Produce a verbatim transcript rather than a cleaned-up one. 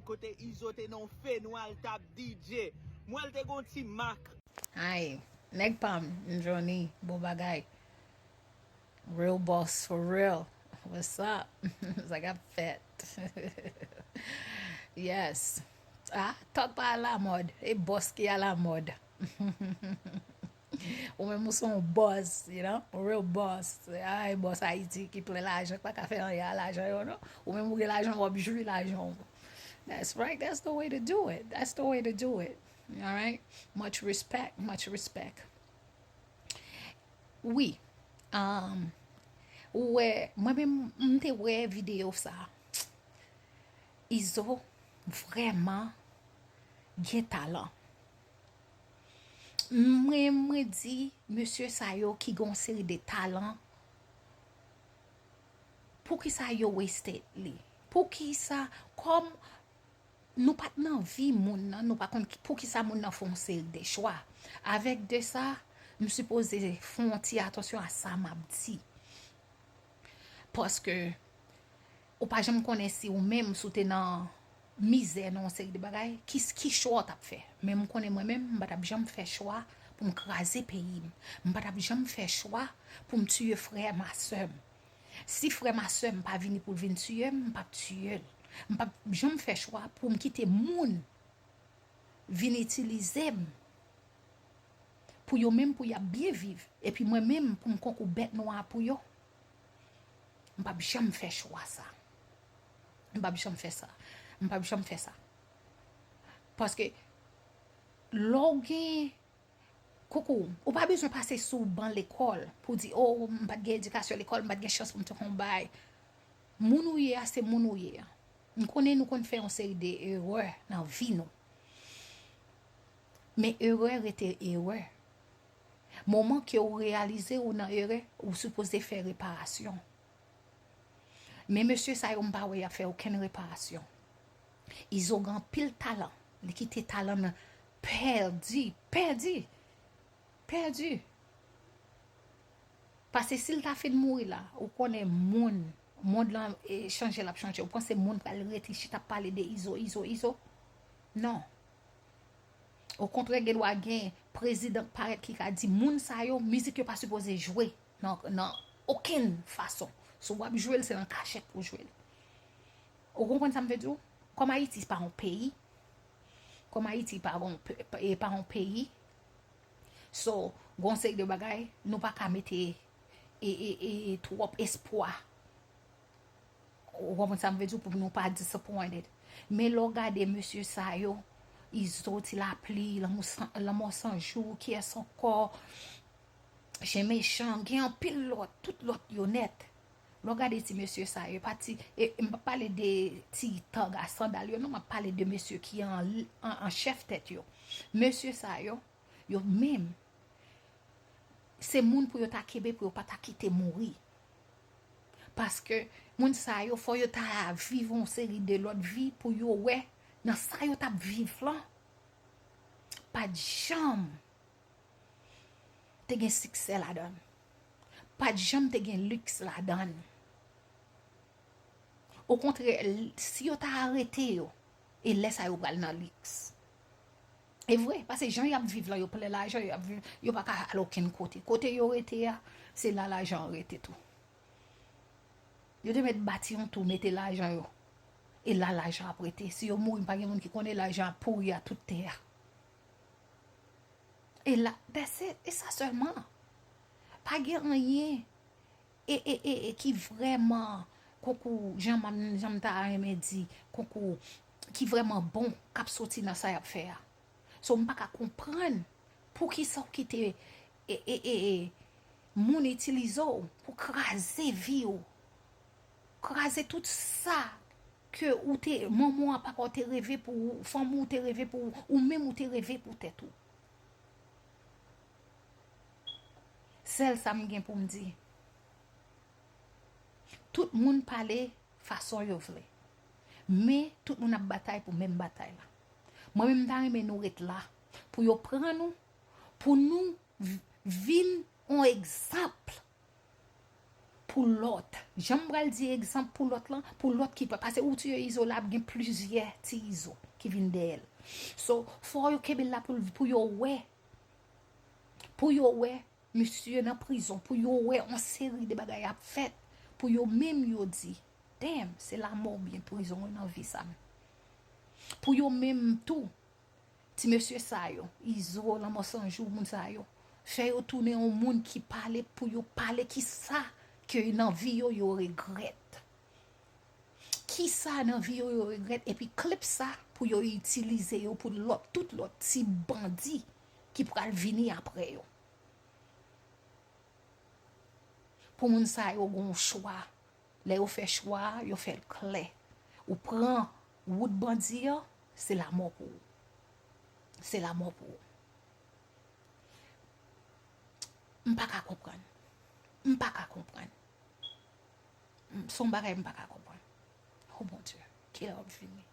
Kote Izo te nan yon fenwa, l t ap D J. M wè l te gon ti mak. Ay, nèg pa m, Johnny, bon bagay. Real boss for real. What's up? Sa k ap fèt? Yes. Ah, talk pa alamòd. E boss ki alamòd. Ou menm ou se yon boss, you know? Real boss. Ay, boss Ayiti ki plen lajan, ki pa ka fè anyen a lajan yo, non? Ou menm ou gen lajan, w ap jwi lajan w. That's right. That's the way to do it. That's the way to do it. All right? Much respect. Much respect. Wi. Um, ou wè, mwen menm, m te wè videyo sa. Izo vrèman gen talan. Mwen, mwen di, mesye sa yo ki gen yon seri de talan, poukisa yo wasted li? Poukisa, kòm nou pa t nan vi moun nan, nou pa konn ki- poukisa moun nan fè yon seri de chwa. Avèk de sa, m sipoze fè yon ti atansyon a sa m ap di. Paske ou pa janm konnen si ou menm, si w te nan mizè, nan yon seri de bagay, ki, ki chwa w t ap fè. Men m konnen mwen menm, m pa t ap janm fè chwa pou m kraze peyi m. M pa t ap janm fè chwa pou m tiye frè m a sè m. Si frè m a sè m pa vini pou l vin tiye m, m p ap tiye l. M p ap janm fè chwa pou m kite moun vin itilize m pou yo menm, pou y ap byen viv, epi mwen menm pou m konkou bèt nwa pou yo. M p ap janm fè chwa sa. M p ap janm fè sa. M p ap janm fè sa. Paske lè w gen Koukou, ou pa bezwen pase sou ban lekòl pou di, "Oh, m pa t gen edikasyon lekòl, m pa t gen chans pou m te konn bay." Moun ou ye a, se moun ou ye a. M konnen nou konn fè yon seri de erè nan vi nou. Men erè rete erè. Moman ke ou reyalize ou nan erè, ou sipoze fè reparasyon. Men mesye sa yo, m pa wè y ap fè okenn reparasyon. Izo gen anpil talan. Li kite talan nan pèdi, pèdi, pèdi. Paske si l ta fin mouri la, ou konnen moun, mond lan e chanje l ap chanje. Ou panse moun pral rete chita ap pale de Izo, Izo, Izo? Non. Okontrè, gen dwa gen prezidan k parèt ki ka di moun sa yo, mizik yo pa sipoze jwe nan, nan okenn fason. Si w ap jwe l, se nan kachèt pou w jwe l. Ou konprann sa m vle di w? Kòm Ayiti pa yon peyi, kòm Ayiti pa yon pe- pa- e pa yon peyi, so, gon seri de bagay, nou pa ka mete e, e, e, e twòp espwa. Ou konprann sa m vle di w, pou nou pa disappointed. Men lè w gade mesye sa yo, Izo, Ti Lapli, Lanmou San- Lanmò San Jou, kiyès ankò? Chen Mechan, gen anpil lòt, tout lòt yo nèt. Lè w gade ti mesye sa yo, pa ti, e, m p ap pale de ti tòg a sandal yo, non, m ap pale de mesye ki an, an, an chèf tèt yo. Mesye sa yo, yo menm, se moun pou yo ta kenbe, pou yo pa ta kite mouri. Paske moun sa yo, fò yo ta viv yon seri de lòt vi pou yo wè nan sa yo t ap viv lan, pa t janm te gen siksè ladan l. Pa t janm te gen liks ladan l. Okontrè, l- si yo ta arete yo, e lè sa yo pral nan liks. E vre, paske jan y ap viv lan, yo plen lajan, y ap viv, yo pa ka al okenn kote. Kote yo rete a, se la lajan an rete tou. Yo te mèt bati yon tou, mete lajan yo. E la lajan ap rete. Si yo mouri, pa gen moun ki konnen lajan ap pouri a tout tè a. E la, that's it. E sa sèlman. Pa gen anyen e, e, e, e ki vrèman, konkou, jan m, jan m ta renmen di, konkou, ki vrèman bon, k ap soti nan sa y ap fè a. So, m pa ka konprann poukisa w kite e, e, e, e, moun itilize w pou kraze vi w. Kraze tout sa ke ou te, manman w ak papa w te reve pou ou, fanmi w te reve pou ou, ou menm ou te reve pou tèt ou. Sèl sa m gen pou m di. Tout moun pale fason yo vle. Men, tout moun ap batay pou menm batay la. Mwen menm, m ta renmen nou ret la. Pou yo pran nou, pou nou v- vin yon egzanp. pou lòt. Jan m pral di egzanp pou lòt lan, pou lòt ki pa. Paske ou tiye Izo la, ap gen plizyè ti Izo ki vin dèyè l. So, fò yo kenbe l la pou, pou yo wè. Pou yo wè misye nan prizon, pou yo wè yon seri de bagay ap fèt, pou yo menm yo di, damn, se lanmò oubyen prizon wi nan vi sa menm. Pou yo menm tou, ti mesye sa yo, Izo, Lanmò San Jou, moun sa yo, fè yo tounen yon moun ki pale pou yo pale kisa ke nan vi yo, yo regrèt. Kisa nan vi yo, yo regrèt, epi klip sa pou yo itilize yo pou lòt, tout lòt ti bandi ki pral vini apre yo. Pou moun sa yo gon chwa. Lè yo fè chwa a, yo fè l klè. Ou pran wout bandi an, se lanmò pou ou. Se lanmò pou ou. M pa ka konprann. M pa ka konprann. M- Se yon bagay m pa ka konprann. Oh mon Dieu, kilè w ap vini?